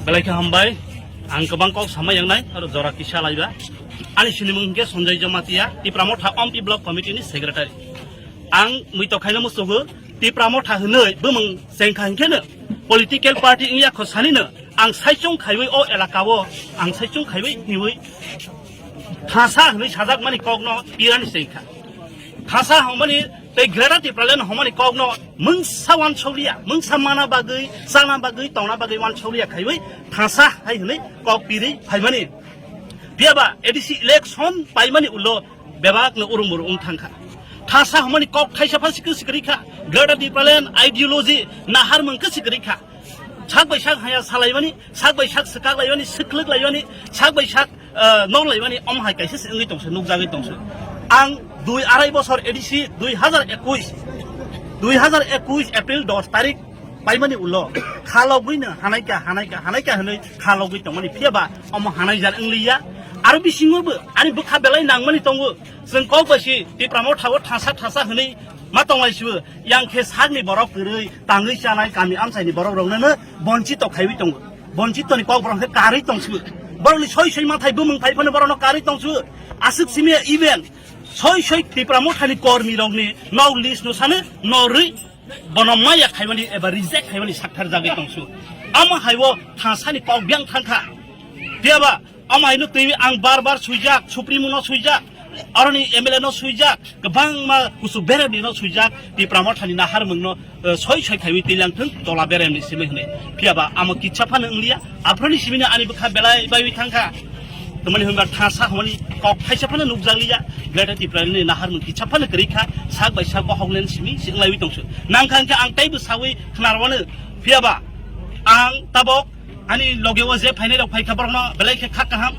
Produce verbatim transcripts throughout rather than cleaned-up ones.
Belai khe hambai, ang kwbang kok sama yangnai, aro jora kisa laiba. Ani sinimung hwnkhe Sanjay Jamatia, Tipra Motha Ompi Block Committee ni Secretary. Ang mui tokhaino musugo, Tipra Motha hwnwi bumung chengkha hwnkhe no, political party wngya kho sanino, ang saichung khaiwi o elaka o, ang saichung khaiwi hiwi thasa hwnwi sajakmani kokno pirani chengkha. Thasa hongmani tei Greater Tipraland hongmani kokno mungsa wansokliya, mungsa mana bagwi, chana bagwi, tongna bagwi wansokliya khaiwi thasa hai hwnwi kok pirwi phaimani. Phiyaba A D C election paimani ulo bebakno urumur wng thangkha. Thasa hongmani kok thaisa pha sikri sikri kha. Greater Tipraland ideology nahar mungkha sikri kha. Sak bai sak haya salaimani, sak bai sak swkak laimani, swklwk laimani, sak bai sak, eh, nok laimani, om hai kaisa se wngwi tongse, nukjagwi tongse. Ang dui arai bosor A D C dui hazar ekuis, dui hazar ekuis April dos tarik paimani ulo khalogwi no hanaika, hanaika, hanaika hwnwi khalogwi tongmani phiyaba omo hanai jar wngliya. Aro bisingo bo ani bwkha belai nangmani tongo. Chwng kok bai si Tipra Motha o thasa thasa hwnwi ma tonglaisibo. Yang khe sakni borok kwrwi tangwi chanai kami amchaini borok rokno no bonchito khaiwi tongo. Bonchito ni kok borok khe karwi tongsibo. Borokni soi soi mathai bumung phai phano borokno karwi tongsibo. Aswk simi even soi soi Tipra Mothani kormi rokni nok list no sano norwi bono maya khaimani eba reject khaimani sakthar jagwi tongsibo. Amo haibo thasani kok biang thangkha. Phiyaba Omo haino twi ang bar bar suijak, Supremo no suijak, aroni M L A no suijak, kwbangma kusu beremni no suijak, Tipra Mothani naharmung no, eh, soi soi khaiwi twilang thung, tola beremni simi hwnwi. Phiyaba amo kitsa phano wngliya, aphuruni simino ani bwkha belai baiwi thangkha. Tamani hwnba thasa hwnmani kok thaisa phano nukjakliya, Greater Tipraland ni naharmung kitsa phano kwrwi kha, sak bai sak bohok len simi si wnglaiwi tongsu. Nangkha hwnkhe ang teibo sawi khnarwano, phiyaba ang tabok ani loge o je phainai rok phaikha borokno belai khe kha kaham.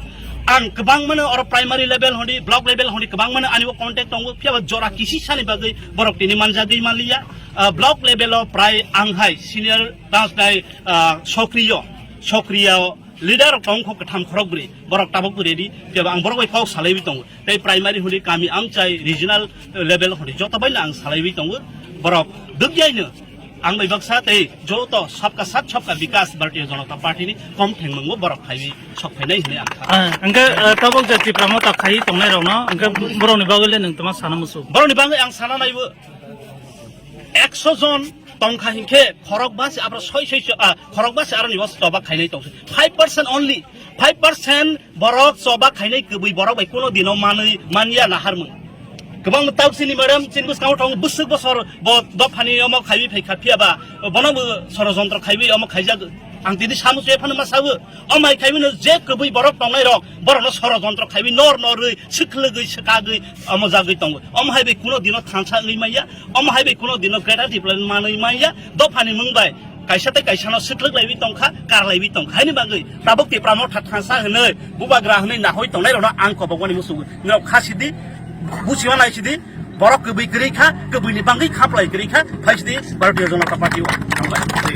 Ang kwbangmano oro primary level hwnwi, block level hwnwi kwbangmano ani o contact tongo, phiyaba jora kisi sani bagwi borok tini manjagwi manliya. Ah, block level o prai ang hai senior tang nai, ah, sokriyo, sokriyo leader rok tong kho kwtham khorok bwrwi, borok tabok bwrwi di, phiyaba ang borok bai kok salaiwi tongo. Tei primary hwnwi kami amchai regional level hwnwi joto baino ang salaiwi tongo. Borok dukyaino ang bai baksa tei joto sabka sath sabka bikas Bharatiya Janata Party ni kom thengmungbo borok khaiwi sok phainai hwnwi ang kha. Ah, hwnkhe, ah, tabok je Tipra Motha khaiwi tongnai rokno, hwnkhe borokni bagwi le nwng tma sana musu? Borokni bagwi ang sana naibo ekso jon tongkha hinkhe khorok basi abro soi soi, ah, khorok basi aroni bas choba khainai tongsi. Five percent only. Five percent borok choba khainai kwbwi borok bai kuno dino manwi manya naharmung. Kwbang tauk sini madam chini bwskango tongo bwswk bosor bo dophani omo khaiwi phaikha phiyaba bono bo sorojontro khaiwi omo khaijak. Ang tini samu chwe phano ma sabu. Omo hai khaiwi no je kwbwi borok tongnai rok borokno sorojontro khaiwi nor norwi swkhlwgwi swkagwi omo jagwi tongo. Omo hai bai kuno dino thansa wngwi manya. Omo hai bai kuno dino Greater Tipraland manwi manya. Dophani mung bai kaisa tei kaisa no swklwk laiwi tongkha, kar laiwi tongkha. Haini bagwi tabuk Tipra Motha thansa hwnwi, bubagra hwnwi nahoi tongnai rokno ang kobok mani musugo. Norok kha sidi, buchima nai sidi, borok kwbwi kwrwi kha, kwbwi ni bangwi khaplai kwrwi kha, phai sidi Bharatiya Janata Party o. Hambai.